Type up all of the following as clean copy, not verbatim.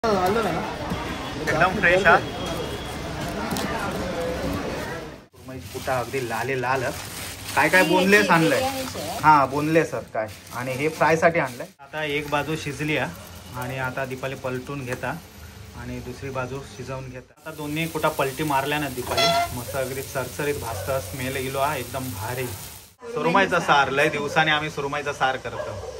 एकदम फ्रेश हा। सुरमई कुटा अगदी लाले लाल। काय काय बोनलेस आणलंय? हां बोनलेस आहेत काय, आणि हे फ्रायसाठी आणलंय। आता एक बाजू शिजली आहे आणि आता दीपाली पलटून घेता आणि दुसरी बाजू शिजवून घेता। आता दोन्ही कुटा पलटी मारल्या ना दीपाली, मस्त अगदी चरचरीत भाजता, स्मेल इलो हा एकदम भारी। सुरमईचा सार लय दिवसाने आम्ही सुरमईचा सार करतो।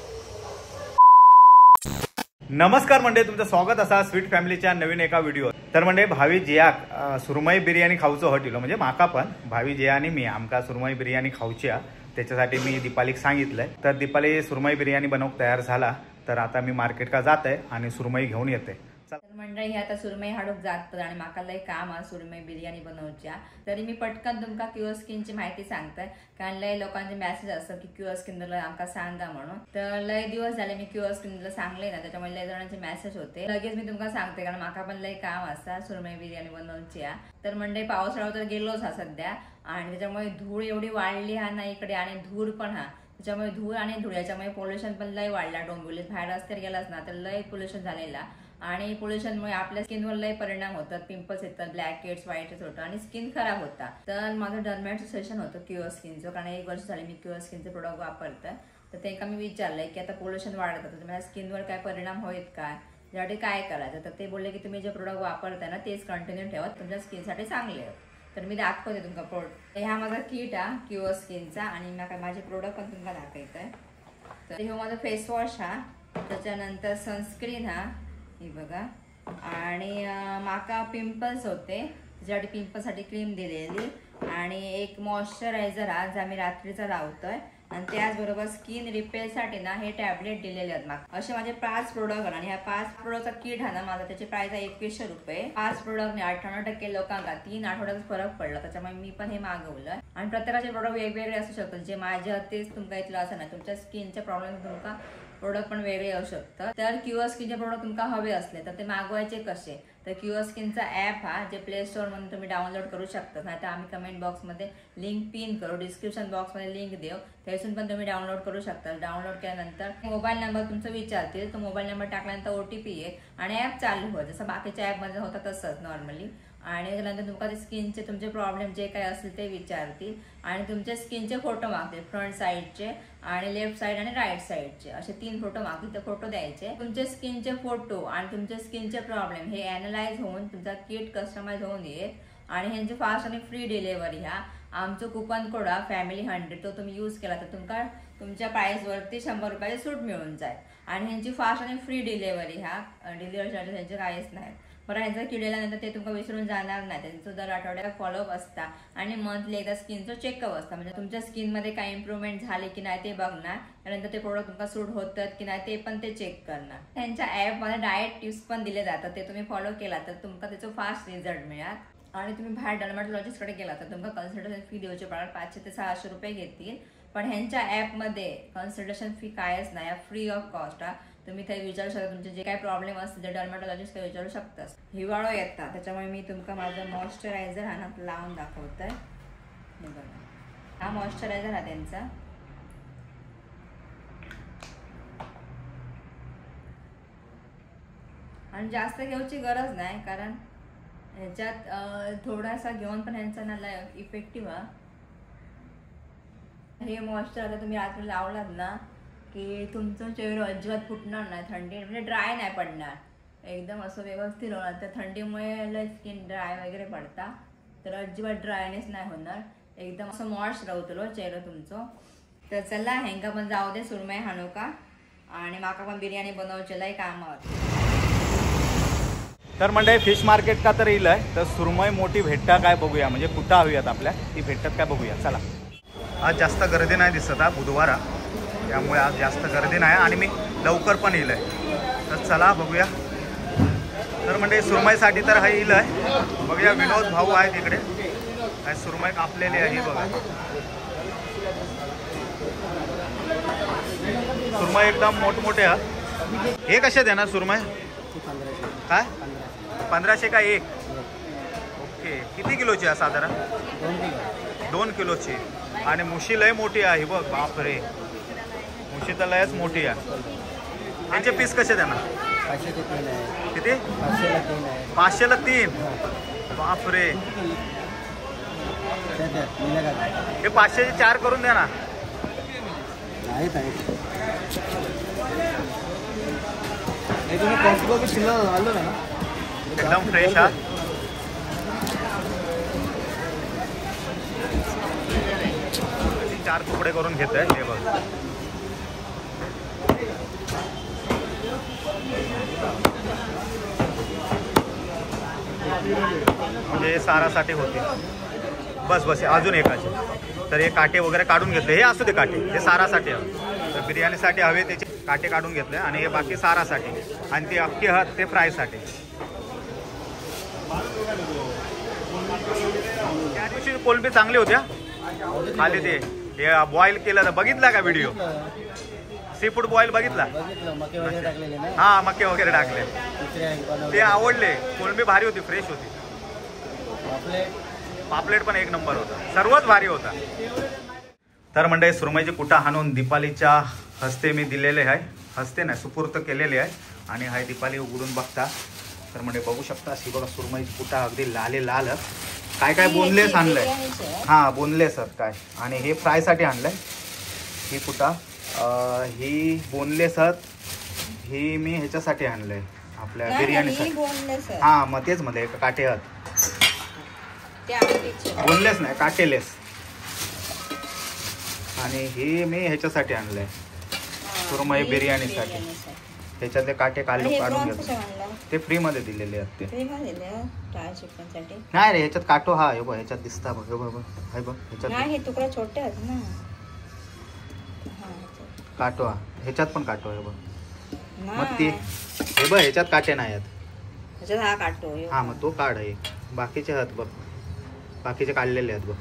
नमस्कार मंडळी, तुमचं स्वागत असा स्वीट फॅमिलीच्या नवीन एका व्हिडिओ। तर मंडळी भावी जियाक सुरमई बिर्याणी खाऊचो हट इलो, म्हणजे माका पण भावी जिया आणि मी आमका सुरमई बिर्याणी खाऊची आ, त्याच्यासाठी मी दीपालीक सांगितलंय। तर दीपाली सुरमई बिर्याणी बनवूक तयार झाला, तर आता मी मार्केट का जात आहे आणि सुरमई घेऊन येते। तर मंडळी ही आता सुरमई हाडूक जात आणि माका लय काम आ सुरमई बिर्याणी बनवच्या। तरी मी पटकन तुमका क्यूअर स्किनची माहिती सांगते, कारण लय लोकांचे मेसेज असतात की क्यूअर स्किन आमका सांगा म्हणून। तर लय दिवस झाले मी क्यूअर स्किन सांगले ना, त्याच्यामुळे लय जणांचे मेसेज होते। लगेच मी तुमका सांगते कारण माका पण लय काम असता सुरमई बिर्याणी बनवची। तर मंडळी पावसाळा तर गेलोच हा सध्या, आणि त्याच्यामुळे धूळ एवढी वाढली हा ना इकडे, आणि धूर पण हा, त्याच्यामुळे धूळ आणि धूळ याच्यामुळे पोल्युशन पण लय वाढला। डोंबिवलीत बाहेर रस्त्यावर गेलाच ना तर लय पोल्युशन झालेला, आणि पोल्युशनमुळे आपल्या स्किनवर लय परिणाम होतात, पिंपल्स येतात, ब्लॅक हेड्स व्हाईट हेड्स होतात आणि स्किन खराब होता। तर माझं डर्मॅटचं सेशन होतं क्यूअर स्किनचं, कारण एक वर्ष झाले मी क्यूअर स्किनचे प्रोडक्ट वापरते। तर ते मी विचारलंय की आता पोल्युशन वाढत तर माझ्या स्किनवर काय परिणाम होईल काय, त्यासाठी काय करायचं। तर ते बोलले की तुम्ही जे प्रोडक्ट वापरताय ना तेच कंटिन्यू ठेवा, तुमच्या स्किनसाठी चांगले आहे। तर मी दाखवते तुमका प्रोडक्ट। ह्या माझा किट हा क्यूअर स्किनचा, आणि माझे प्रोडक्ट पण तुमका दाखवतोय। तर हे माझा फेस वॉश हा, त्याच्यानंतर सनस्क्रीन हा ही बघा, आणि माका पिंपल्स होते त्याच्यासाठी पिंपल्ससाठी क्रीम दिलेली, आणि एक मॉइश्चरायझर हा जो आम्ही रात्रीचा लावतोय, आणि त्याचबरोबर स्किन रिपेअरसाठी ना हे टॅबलेट दिलेले आहेत माका। असे माझे 5 प्रोडक्ट, आणि ह्या 5 प्रोडक्टचा किट हा ना माझा, त्याची प्राइस आहे 2100 रुपये। 5 प्रोडक्टने 98% लोकांका 3 आठवड्याचा फरक पडला, त्याच्यामुळे मी पण हे मागवलं। आणि प्रत्येकाचे प्रोडक्ट वेगवेगळे असू शकतात, जे माझ्या तेच तुमका इथलं असं नाही, तुमच्या स्किनच्या प्रॉब्लेम तुमका प्रोडक्ट पण वेगळे येऊ शकतात। तर क्यूअर स्किनचे प्रोडक्ट तुमका हवे असले तर ते मागवायचे कसे, तर क्यूअर स्किनचा ॲप हा जे प्ले स्टोअरमधून तुम्ही डाउनलोड करू शकता, नाही तर आम्ही कमेंट बॉक्समध्ये लिंक पिन करू, डिस्क्रिप्शन बॉक्समध्ये लिंक देऊ, त्यातून पण तुम्ही डाउनलोड करू शकता। डाउनलोड केल्यानंतर मोबाईल नंबर तुमचा विचारतील, तो मोबाईल नंबर टाकल्यानंतर OTP येईल आणि ॲप चालू होईल, जसं बाकीच्या ॲपमध्ये होतं तसंच नॉर्मली। आणि त्यानंतर तुमका ते स्किनचे तुमचे प्रॉब्लेम जे काही असतील ते विचारतील, आणि तुमच्या स्किनचे फोटो मागतील, फ्रंट साईडचे आणि लेफ्ट साईड आणि राईट साईडचे, असे 3 फोटो मागतील, ते फोटो द्यायचे। तुमचे स्किनचे फोटो आणि तुमचे स्किनचे प्रॉब्लेम हे ॲनालाइज होऊन तुमचा किट कस्टमाइज होऊन येईल, आणि ह्यांची फास्ट आणि फ्री डिलेवरी ह्या। आमचं कुपन कोड हा फॅमिली 100, तो तुम्ही यूज केला तर तुमका तुमच्या प्राईसवरती 100 रुपयाची सूट मिळून जाईल। आणि ह्यांची फास्ट आणि फ्री डिलेवरी ह्या, डिलिव्हरी चार्जेस ह्यांचे काहीच नाही। बरं, ह्यांचं किडल्यानंतर ते तुमका विसरून जाणार नाही, त्यांचं दर आठवड्याला फॉलोअप असता आणि मंथली एकदा स्किनचं चेकअप असतं, म्हणजे तुमच्या स्किनमध्ये काय इम्प्रूव्हमेंट झाली की नाही ते बघणार, त्यानंतर ते प्रोडक्ट तुमका सूट होतात की नाही ते पण ते चेक करणार। त्यांच्या ॲपमध्ये डाएट टिप्स पण दिले जातात, ते तुम्ही फॉलो केला तर तुमका त्याचं फास्ट रिझल्ट मिळाल। आणि तुम्ही बाहेर डर्मॅटॉलॉजिस्टकडे गेला तर तुमका कन्सल्टेशन फी द्यायची पडणार, 500 ते 600 रुपये घेतील, पण ह्यांच्या ॲपमध्ये कन्सल्टेशन फी कायच नाही, फ्री ऑफ कॉस्ट हा। तुम्ही ते विचारू शकता, तुमचे जे काही प्रॉब्लेम असतील ते डर्मॅटॉलॉजिस्ट विचारू शकता। हिवाळो येतात त्याच्यामुळे मी तुमका माझा मॉइश्चरायझर हा ना लावून दाखवतोय, हे बघा हा मॉइश्चरायझर हा त्यांचा। आणि जास्त घेऊची गरज नाही, कारण ह्याच्यात थोडासा घेऊन पण ह्यांचा ना इफेक्टिव्ह हा। हे मॉइश्चरायझर तुम्ही रात्री लावलात ना की तुमचं चेहरा अजिबात फुटणार नाही, थंडी म्हणजे ड्राय नाही पडणार, एकदम असं व्यवस्थित होणार। तर थंडीमुळे लय स्किन ड्राय वगैरे पडता, तर अजिबात ड्रायनेस नाही होणार, एकदम असं मॉइश्चर राहतलो चेहरा तुमचं। तर चला हेंका पण जाऊ दे सुरमई हाणू का, आणि माका पण बिर्याणी बनवचे लय काम। तर मंडळी फिश मार्केट का तर येईल आहे, तर सुरमई मोठी भेटता काय बघूया, म्हणजे कुठं हवीयात आपल्या ती भेटतात काय बघूया। चला, आज जास्त गर्दी नाही दिसत हा, बुधवार हा, त्यामुळे आज जास्त गर्दी नाही आणि मी लवकर पण येईल आहे, तर चला बघूया। तर म्हणजे सुरमईसाठी तर हा येईल आहे, बघूया विनोद भाऊ आहे तिकडे, काय सुरमई कापलेली आहे बघा। सुरमई एकदम मोठमोठे हा। हे कसे देणार सुरमई? काय 1500 का एक? ओके, किती किलोची आहे साधारण? 2 किलोची। आणि मुशी लय मोठी आहे बघ, बापरे मुशी तर लयच मोठी आहे। यांचे पीस कसे देणार? 500 3 आहे. किती? 500 3 आहे. 500 3? बापरे. हे 500 4 करून द्या ना. आहेत आहेत. हे तुम्ही कॉस्टको शिल्लक आलो ना, एकदम फ्रेश हा. 4 तुकडे करून घेत आहे. हे बघ, म्हणजे सारासाठी होते. बस बस अजून एकाचे. तर हे काटे वगैरे काढून घेतले. हे असू दे काटे, हे सारासाठी हवे. तर बिर्याणीसाठी हवे त्याचे काटे काढून घेतले आणि हे बाकी सारासाठी, आणि ते अख्खी हत ते फ्रायसाठी. त्या दिवशी कोलंबी चांगली होत्या खाली. ते हे बॉईल केलं तर बघितला का व्हिडिओ? सी फूड बॉईल बघितला? हा, मके वगैरे टाकले ते आवडले. कोलंबी भारी होती, फ्रेश होती. पापलेट पण एक नंबर होता, सर्वच भारी होता. तर मंडळी सुरमईची कुटा हाणून दीपालीच्या हस्ते मी दिलेले आहे. हस्ते नाही, सुपूर्त केलेले आहे. आणि हाय दीपाली उघडून बघता. तर म्हणजे बघू शकता ही बघा सुरमईची कुटा अगदी लाले लाल. काय काय बोनलेस आणलंय? हां बोनलेस आहेत काय. आणि हे फ्रायसाठी आणलंय. ही कुटा ही बोनलेस आहेत. ही मी ह्याच्यासाठी आणलंय आपल्या बिर्याणीसाठी. हां मग तेच मध्ये काटे आहेत. बोनलेस नाही, काटेलेस. आणि ही मी ह्याच्यासाठी आणलंय सुरमई बिर्याणीसाठी. ह्याच्यातले काटे काढून घेतले. ते फ्री मध्ये दिलेले आहेत ते. नाही रे, ह्याच्यात काटो हा हे बघ, ह्याच्यात दिसता बघ, हे बघ, हे बघ ह्याच्यात. नाही, हे तुकडे छोटे आहेत ना. काटो हा, ह्याच्यात पण काटो आहे बघ. मग ते हे बघ, ह्याच्यात काटे नाही आहेत. ह्याच्यात हा काटो. हा मग तो काढ एक. बाकीचे आहेत बघ, बाकीचे काढलेले आहेत बघ.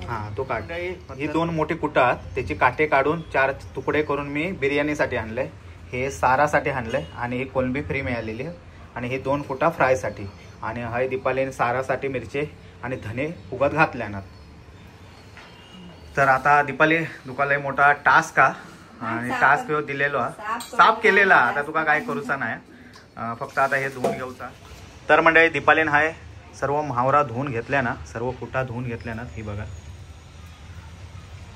हा तो काढ. ही 2 मोठी कुटा आहेत, त्याची काटे काढून 4 तुकडे करून मी बिर्याणीसाठी आणले. हे सारासाठी आणले आणि ही कोलंबी फ्री मिळालेली आहे. आणि हे 2 कुटा फ्रायसाठी. आणि हय दीपालीने सारासाठी मिरचे आणि धने उगत घातल्या ना. तर आता दीपाली तुका मोठा टास्क हा, आणि टास्क दिलेलो हा, साफ केलेला. आता तुका काय करूचा नाही, फक्त आता हे धुवून घेऊचा. तर मंडळी दीपालीन हाय सर्व म्हावरा धुवून घेतल्या ना, सर्व कुटा धुवून घेतल्या ना. ही बघा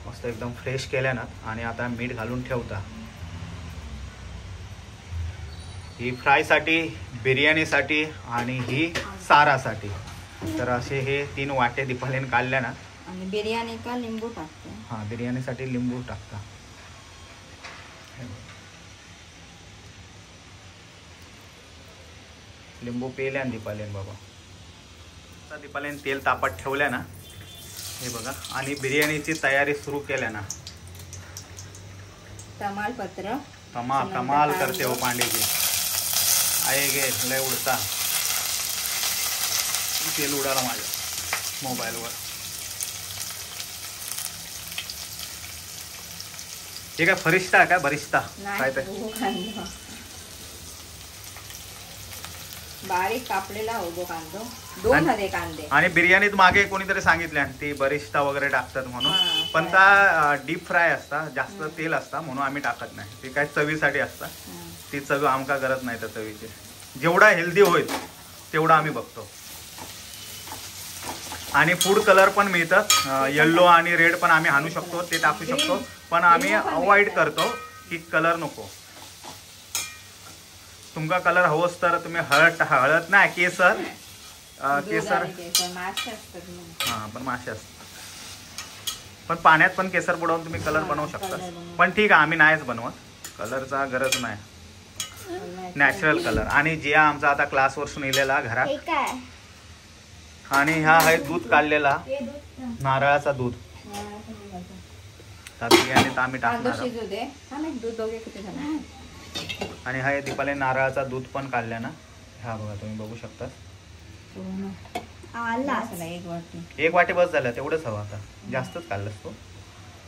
मस्त एकदम फ्रेश केल्या ना. आणि आता मीठ घालून ठेवता. ही फ्रायसाठी, बिर्याणीसाठी आणि ही सारासाठी. तर असे हे 3 वाटे दीपालीने काढल्या ना. आणि बिर्याणी का लिंबू टाकते. हां बिर्याणीसाठी लिंबू टाकता. लिंबू पेल्या दीपालीने बाबा. दीपालीने तेल तापत ठेवल्या ना, हे बघा. आणि बिर्याणीची तयारी सुरू केल्या ना. तमालपत्र कमाल करते हो पांडेजी. आहे गे लय उडता तेल उडाला माझ्या मोबाईलवर. हे काय फरिश्ता काय बरिश्ता काय ते? बारीक कापलेला उभो कांदो, 2 हरे कांदे. आणि बिर्याणीत मागे कोणीतरी सांगितले ती बरिश्ता वगैरे टाकतात म्हणून, पण ता डीप फ्राय असता, जास्त तेल असता म्हणून आम्ही टाकत नाही. ते काय चवीसाठी असता, ती चव आमका गरज नाही त्या चवीची. जेवढा हेल्दी होईल तेवढा आम्ही बघतो. आणि फूड कलर पण मिळतात, येल्लो आणि रेड पण आम्ही आणू शकतो, ते टाकू शकतो, पण आम्ही अवॉइड करतो की कलर नको. तुमका कलर हवंच तर तुम्ही हळद, हळद नाही केसर, केसर हा पण मासे असतात, पण पाण्यात पण केसर बुडवून तुम्ही कलर बनवू शकता. पण ठीक आहे, आम्ही नाहीच बनवत, कलरचा गरज नाही, नॅचरल कलर. आणि जिया आमचा आता क्लासवरून इलेला घरात. आणि हा आहे दूध काढलेला, नारळाचा दूध. बिर्याणीत आम्ही टाकणार. आणि हा दीपाली नारळाचा दूध पण काढला ना, हा बघा तुम्ही बघू शकता. एक वाटी बस झालं, तेवढंच हवं आता, जास्तच काढलंस तो.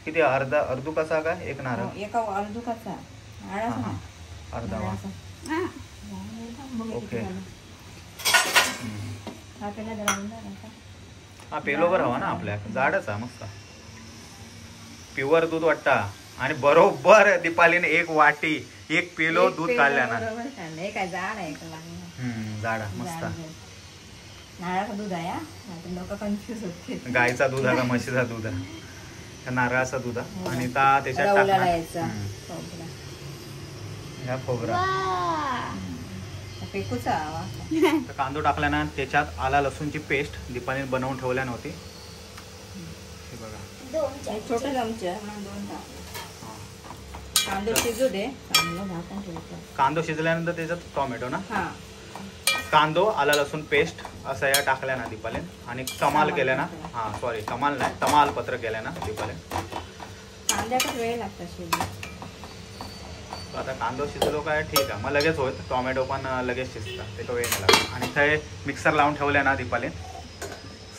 किती अर्धा अर्धुकाचा काय एक नारळ? एका अर्धुकाचा अर्धा. ओके हा पेलोवर हवा ना आपल्या, जाडच हा मस्त प्युअर दूध वाटता. आणि बरोबर दीपालीने एक वाटी 1 पेलो दूध काढल्या ना. काय जाड आहे, जाड मस्त नारळाचं दूध आहे. लोक कन्फ्युज होते, गायचा दूध आहे का म्हशीचा दूध आहे, नारळाचा दूध आहे. आणि त्याच्यात टाकणार ह्या खोबरा पेकूचा. कांदो टाकला ना, त्याच्यात आला लसूणची पेस्ट दीपालीने बनवून ठेवल्या नव्हती. हे बघा छोटे चमचे 2 कांदो शिजू दे, कांदो शिजल्यानंतर त्याच्यात टोमॅटो ना, कांदो आला लसूण पेस्ट असं या टाकल्या ना दीपालीने. आणि कमाल केल्या ना, हा सॉरी कमाल नाही तमालपत्र केल्या ना दीपालीने. कांद्याचा वेळ लागतो शिजू. आता कांदो शिजलो काय ठीक आहे, मग लगेच होत, टोमॅटो पण लगेच शिजतात, त्याचा वेळ नाही लागत. आणि ते मिक्सर लावून ठेवल्या ना दीपालीने,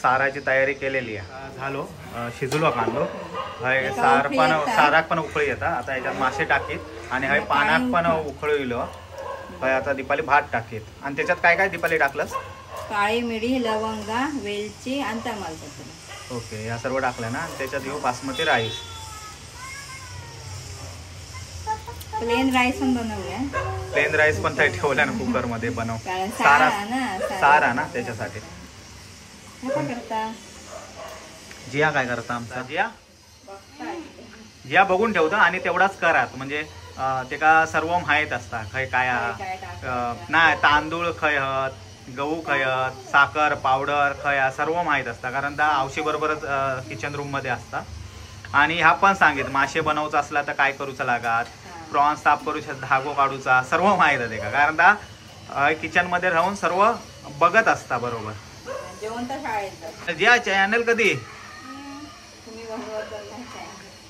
साराची तयारी केलेली आहे. झालो शिजलो कांदो, हय सार पण साराक पण उकळी येतात. आता याच्यात मासे टाकीत आणि हय पानाक पण उकळविलं. हय आता दीपाली भात टाकीत. आणि त्याच्यात काय काय दीपाली टाकलंस? काळी मिरी, लवंगा, वेलची आणि तमालपत्र. ओके, या सर्व टाकलं ना. त्याच्यात येऊ बासमती राईस, प्लेन राईस पण बनवूया. प्लेन राईस पण ठेवला ना कुकर मध्ये बनव, सारा सारा ना त्याच्यासाठी. करता जिया काय करता आमचा? जिया जिया बघून ठेवता आणि तेवढाच करात, म्हणजे ते का सर्व माहीत असता खय काय नाही, तांदूळ खय हत, गहू खय हत, साखर पावडर खय सर्व माहीत असता, कारण त्या आवशी बरोबरच किचन रूम मध्ये असता. आणि ह्या पण सांगित मासे बनवचा असला तर काय करूचा लागत, प्रॉन्स साफ करू शकता, धागो काढूचा, सर्व माहीत आहे का, कारण त्या किचन मध्ये राहून सर्व बघत असता बरोबर. जिया चॅनल कधी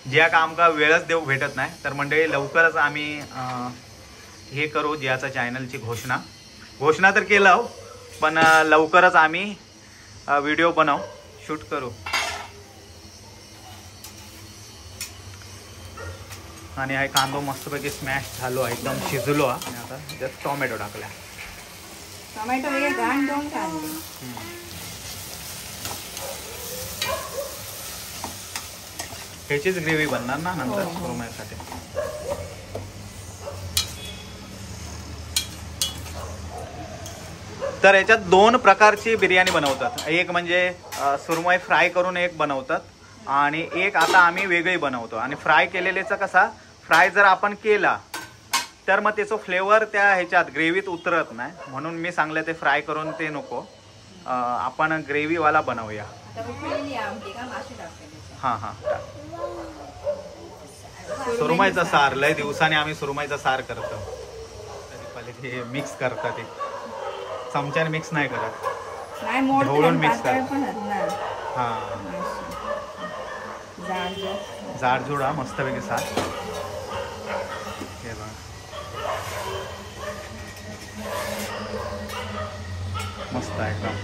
जिया का आमका वेळच देऊ भेटत नाही, तर मंडळी लवकरच आम्ही हे करू जियाचा चॅनलची घोषणा. घोषणा तर केलं हो, पण लवकरच आम्ही व्हिडिओ बनवू, शूट करू. आणि हा कांदो मस्तपैकी स्मॅश झालो, एकदम शिजलो. आणि आता त्यात टोमॅटो टाकला. टोमॅटो हे घाण दोन कांदे. ह्याचीच ग्रेव्ही बनणार ना नंतर सुरमईसाठी. तर याच्यात 2 प्रकारची बिर्याणी बनवतात. एक म्हणजे सुरमई फ्राय करून एक बनवतात आणि एक आता आम्ही वेगळी बनवतो. आणि फ्राय केलेलेचा कसा, फ्राय जर आपण केला तर मग त्याचं फ्लेवर त्या ह्याच्यात ग्रेव्हीत उतरत नाही, म्हणून मी सांगलं ते फ्राय करून ते नको, आपण ग्रेव्हीवाला बनवूया. हां हां, सुरमईचा सार लय दिवसाने आम्ही सुरमईचा सार करतो. ते मिक्स करतात, ते चमच्याने मिक्स नाही करत, ढवळून मिक्स करतात. हां, जाडजूड हा मस्तपैकी सार. हे बघा मस्त आहे एकदम,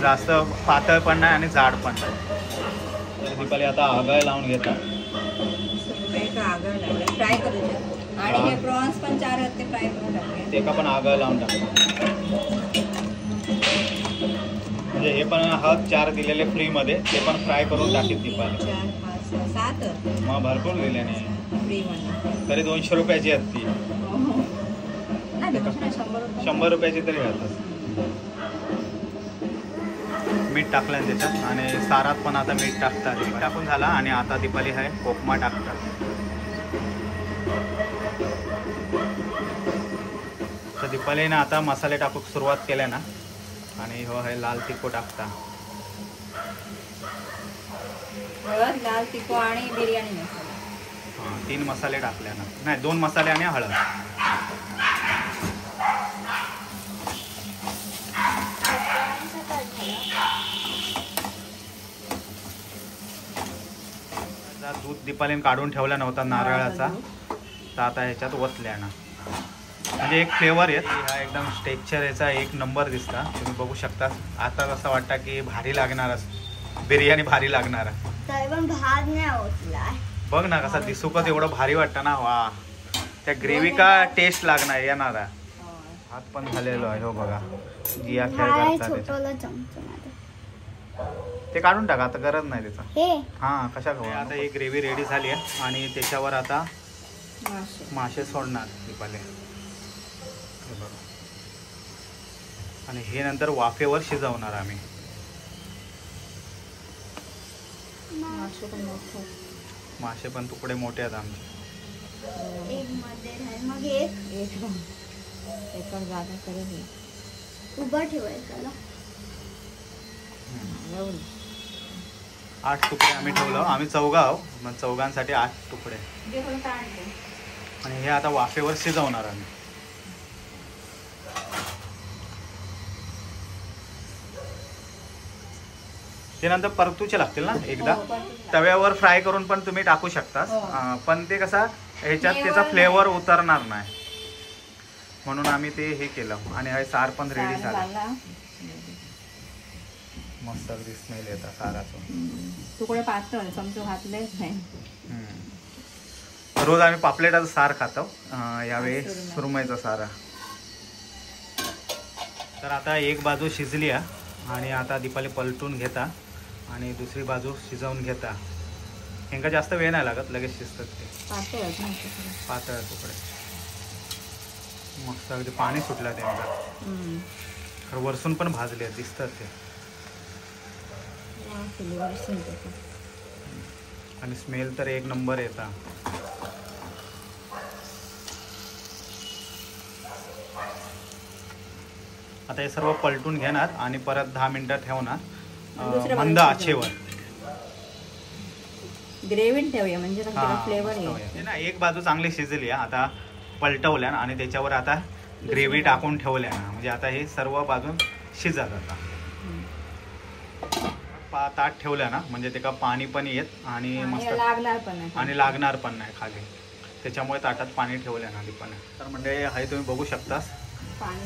जास्त पातळ पण नाही आणि जाड पण नाही. दीपाली आता आगळ लावून घेतात. आगळ लावलं फ्राय करूया. आणि हे प्रॉन्स पण 4 आहेत ते फ्राय करून टाकूया. ते का पण आगळ लावून टाकूया. म्हणजे हे पण हत 4 दिलेले फ्री मध्ये, ते पण फ्राय करून टाकीत दीपाली. 4 5 7 मग भरपूर दिले नाही फ्री मध्ये, तरी 200 रुपयाची आहेत ती. नाही 100 रुपयाची तरी राहतात. मीठ टाकलं त्याच्यात आणि सारात पण आता मीठ टाकतात. मीठ टाकून झाला आणि आता दीपाली आहे कोकमा टाकतात. तर दीपालीने आता मसाले टाकू सुरुवात केल्या ना. आणि हो हे लाल तिखट टाकता, हळद, लाल तिखट आणि बिर्याणी मसाला. हां, 3 मसाले टाकले ना, नाही 2 मसाले आणि हळद. दूध दीपालीने काढून ठेवला नव्हता नारळाचा, तर आता ह्याच्यात वतल्या ना, म्हणजे एक फ्लेवर येत. हा एकदम टेक्स्चर याचा एक नंबर दिसता, तुम्ही बघू शकता. आता असं वाटतं की भारी लागणार, बिर्याणी भारी लागणार. बघ ना कसा दिसूकच एवढं भारी वाटतं ना. वा, त्या ग्रेव्ही का टेस्ट लागणार येणार. हात पण झालेलो आहे हो बघा. जिया खेळ करतात. ते काढून टाका, आता गरज नाही त्याचा. हा कशा खाऊ. आता ही ग्रेव्ही रेडी झाली आहे आणि त्याच्यावर आता मासे सोडणार दीपाली. आणि हे नंतर वाफेवर शिजवणार आम्ही. मासे पण तुकडे मोठे आहेत आमचे. उभा ठेवायचा. 8 तुकडे आम्ही ठेवलं, आम्ही चौघाव, मग चौघांसाठी 8 तुकडे. आणि हे आता वाफेवर शिजवणार आम्ही. ते नंतर परतूचे लागतील ना एकदा. तव्यावर फ्राय करून पण तुम्ही टाकू शकता, पण ते कसा ह्याच्यात त्याचा फ्लेवर उतरणार नाही, म्हणून आम्ही ते हे केलं. आणि हे सार पण रेडी झालं. मस्त अगदी स्मेल येतात साराचं. तुकडे पातळ चमचो घातलेच नाही. रोज आम्ही पापलेटाचं सार खातो, यावेळी सुरमईचा सारा. तर आता एक बाजू शिजली आहे आणि आता दीपाली पलटून घेता आणि दुसरी बाजू शिजवून घेता. ह्यांका जास्त वेळ नाही लागत, लगेच शिजतात ते. पातळ तुकडे मस्त अगदी पाणी सुटलं त्यांचा. वरसून पण भाजले दिसतात ते. आणि स्मेल तर एक नंबर येता. आता हे सर्व पलटून घेणार आणि परत 10 मिनिटं ठेवणार मंद आचेवर. ग्रेव्ही ठेवूया म्हणजे फ्लेवर येईल ना. एक बाजू चांगली शिजली आहे, आता पलटवल्या आणि त्याच्यावर आता ग्रेव्ही टाकून ठेवल्या ना, म्हणजे आता हे सर्व बाजून शिजत. आता ताट ठेवल्या ना म्हणजे ते का पाणी पण येत आणि मस्त लागणार पण नाही, आणि लागणार पण नाही खाली, त्याच्यामुळे ताटात पाणी ठेवलं ना दीपाने. तर म्हणजे हे तुम्ही बघू शकता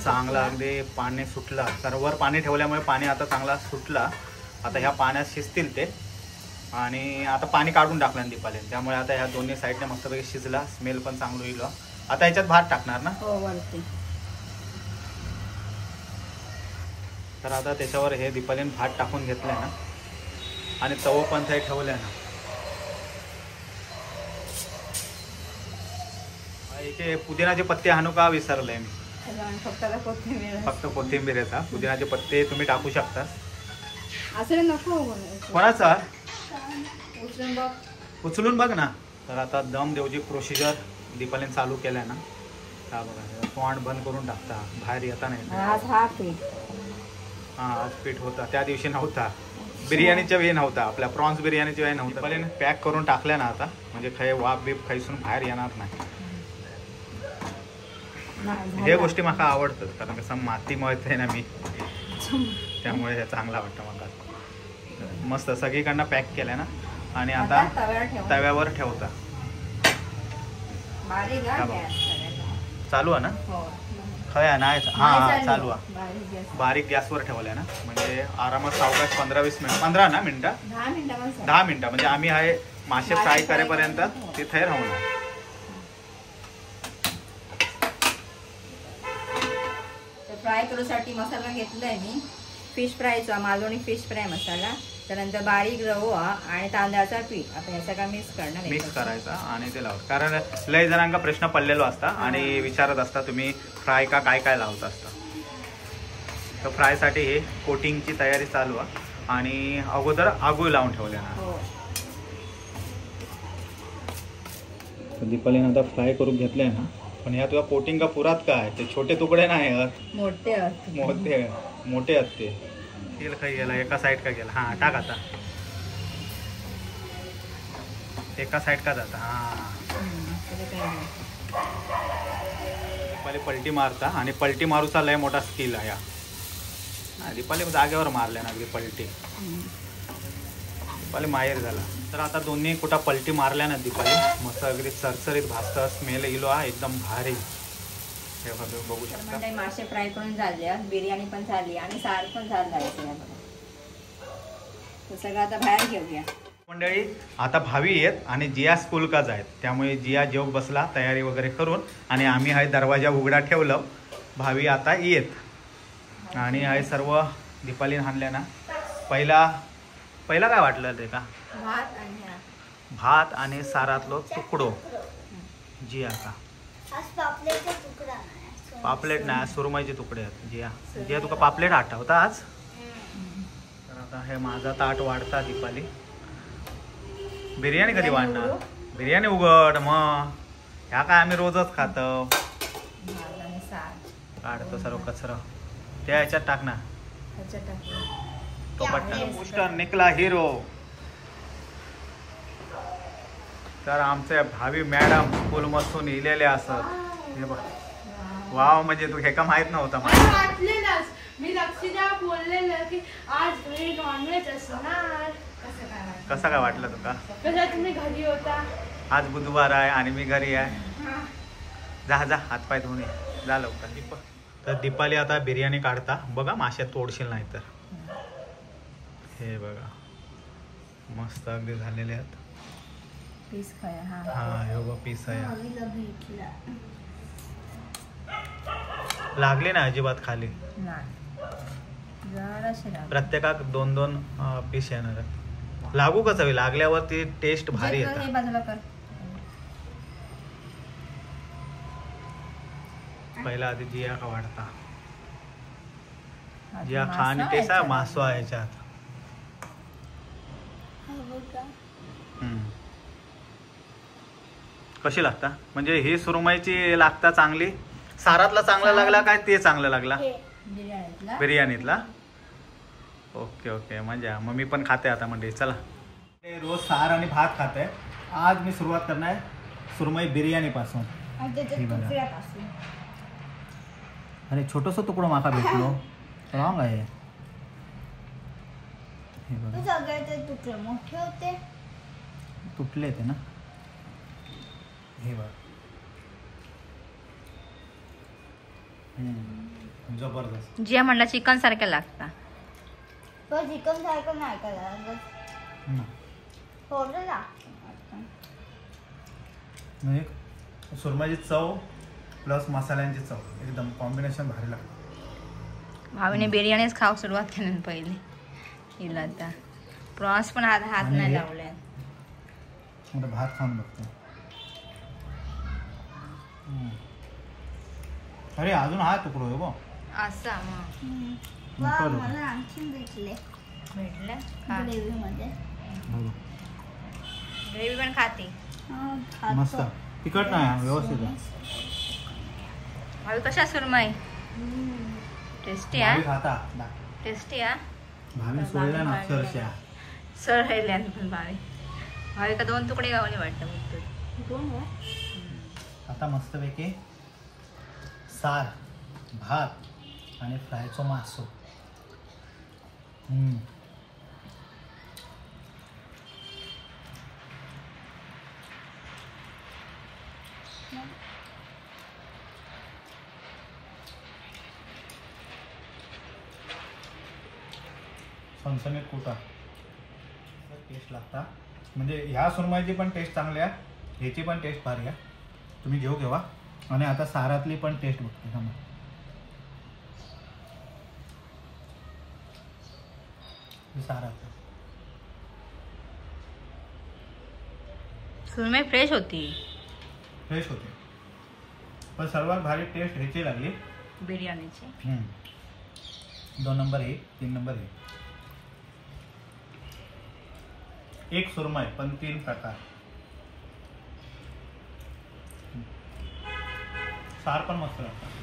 चांगला अगदी पाणी सुटला. तर वर पाणी ठेवल्यामुळे पाणी आता चांगला सुटला. आता ह्या पाण्यात शिजतील ते. आणि आता पाणी काढून टाकलं दीपाने, त्यामुळे आता ह्या दोन्ही साईडने मस्तपैकी शिजला, स्मेल पण चांगलं येईल. आता ह्याच्यात भात टाकणार ना. हो वरती. तर आता त्याच्यावर हे दीपालीने भात टाकून घेतलंय ना, आणि तव पण ते ठेवलंय ना. याचे पुदिनाचे पत्ते आणू का विसरले मी, फक्त कोथिंबीर. पुदिनाचे पत्ते तुम्ही टाकू शकता. असं नको कोणाचा उचलून बघ ना. तर आता दम देवची प्रोसिजर दीपालीने चालू केलाय ना. हा बघा तोंड बंद करून टाकता, बाहेर येता नाही. हा आज पीठ होता, त्या दिवशी नव्हता, बिर्याणीच्या वेळी नव्हता, आपल्या प्रॉन्स बिर्याणीच्या वेळी नव्हता. दीपालीने पॅक करून टाकल्या ना आता, म्हणजे खै वाफ बीप खायसून बाहेर येणार नाही. हे गोष्टी माका आवडतात, कारण कसं माती मळते ना मी, त्यामुळे हे चांगला वाटतं मला. मस्त सगळीकडनं पॅक केलं ना. आणि आता तव्यावर ठेवता. चालू आहे ना? खया नाही, हा चालू आहे. बारीक गॅसवर ठेवल्या ना, म्हणजे आरामात सावकाश 15-20 मिनिट, 15 ना मिनिटं, 10 मिनिटं, म्हणजे आम्ही हे मासे फ्राय करेपर्यंत तिथे राहणार. फ्राय करूसाठी मसाला घेतलाय मी, फिश फ्रायचा मालवणी फिश फ्राय मसाला, त्यानंतर बारीक रवा आणि तांदळाचा पीठ. आता हे सगळं मिक्स करणार, मिक्स करायचा आणि ते लावत. कारण लय जणांका प्रश्न पडलेलो असता आणि विचारत असता तुम्ही फ्राय का काय काय लावत असता. तर फ्रायसाठी हे कोटिंगची तयारी चालू आहे आणि अगोदर आगू लावून ठेवले ना. दीपालीने आता फ्राय करून घेतले ना, पण ह्या तुझ्या कोटिंग का पुरात काय ते छोटे तुकडे नाही आहेत, मोठे मोठे मोठे आहेत ते. तेल खाई गेला एका साईड का गेला. हा टाक आता एका साईड का जाता. हा दीपाली पलटी मारता आणि पलटी मारूचा लय मोठा स्किल आहे. दीपाली जागेवर मारल्या ना अगदी पलटी. दीपाली माहेर झाला. तर आता दोन्ही कुठं पलटी मारल्या ना दीपाली, मस्त अगदी चरचरीत भाजता, स्मेल इलो हा एकदम भारी. हे बघू शकता मासे फ्राय करून झाले, बिर्याणी पण झाली आणि सार पण झालं आहे. सगळं आता बाहेर घेऊया मंडळी. आता भावी येत आणि जिया स्कूल का जायत, त्यामुळे जिया जेव बसला तयारी वगैरे करून आणि आम्ही हा दरवाजा उघडा ठेवलं. भावी आता येत आणि हाय सर्व दीपालीने आणल्या ना पहिला पहिला काय वाटलं ते का? भात आणि भात आणि सारातलो तुकडो. जिया का पापलेट नाही, सुरमईचे तुकडे आहेत. जिया जिया तुका पापलेट आठवता आज? तर आता हे माझा ताट वाढता. दीपाली बिर्याणी कधी वाढणार? बिर्याणी उघड मग. ह्या काय आम्ही रोजच खातो. काढतो सर्व कचरा त्या ह्याच्यात टाक ना. पोस्टर निकला हिरो. तर आमचे भावी मॅडम स्कूल मधून इलेले असत. हे बघ वाव, म्हणजे तू हेका माहित नव्हता. मला मी लक्षदा बोललेलं की आज घरी नॉनव्हेज असणार. कसं काय वाटलं तुका? कसं तुम्ही घरी होता? आज बुधवार आहे आणि मी घरी आहे. जा जा हातपाय धुवून ये जा लवकर. तर दीपाली आता बिर्याणी काढता बघा, माश्यात तोडशील नाही तर. हे बघा मस्त अगदी झालेले आहेत. पीस खाया. हा हे बघ पीस आहे. लागले ना अजिबात खाली. प्रत्येकाक दोन दोन पीस येणार. लागू कसं लागल्यावर ती टेस्ट भारी येते. पहिला आधी जिया का वाढता. जिया खा आणि टेस्ट आहे मासो आहे याच्यात. कशी लागता म्हणजे ही सुरमईची लागता चांगली? सारातला चांगला लागला काय ते चांगला लागला बिर्याणीतला? ओके ओके म्हणजे मग मी पण खाते आता. म्हणजे चला रोज सार आणि भात खाते, आज मी सुरुवात करणार सुरमई बिर्याणी पासून. अरे छोटस तुकडो माका भेटलो रॉंग आहे. हे बघा सगळे तुकडे मोठे होते, तुटले ते ना. हे बघ जबरदस्त. जिया म्हणला चिकन सारखं लागता. पण चिकन सारखं नाही का लागत, थोडं लागतं. म्हणजे सुरमईची चव प्लस मसाल्यांची चव एकदम कॉम्बिनेशन भारी लागतं. भावीने बिर्याणीच खाऊ सुरुवात केली पहिली. हिला आता प्रॉन्स पण हात हात नाही लावले. आता भात खाऊन बघतो. अरे अजून हा तुकडो आहे बघ असा. मला आणखीन भेटले भेटले ग्रेव्ही मध्ये. ग्रेव्ही पण खाते मस्त, तिखट नाही व्यवस्थित आहे. भावी कशा सुरमई टेस्टी आहे? खाता टेस्टी आहे. भावी सोडला ना अक्षरशः सर पण भावी भावी का दोन तुकडे गावले वाटतं. दोन आता मस्तपैकी सार भात आणि फ्रायचो मासो. सणसणीत कुटा टेस्ट लागता. म्हणजे ह्या सुरमईची पण टेस्ट चांगली आहे, ह्याची पण टेस्ट भारी आहे. तुम्ही घेऊ घेवा. आणि आता सारातली पण टेस्ट बघते थांबा. सारातलं सुरमई फ्रेश होती, फ्रेश होती पण सर्वात भारी टेस्ट ह्याची लागली बिर्याणीची. 2 नंबर हे, 3 नंबर हे. एक सुरमई पण 3 प्रकार. सार पण मस्त लागतं.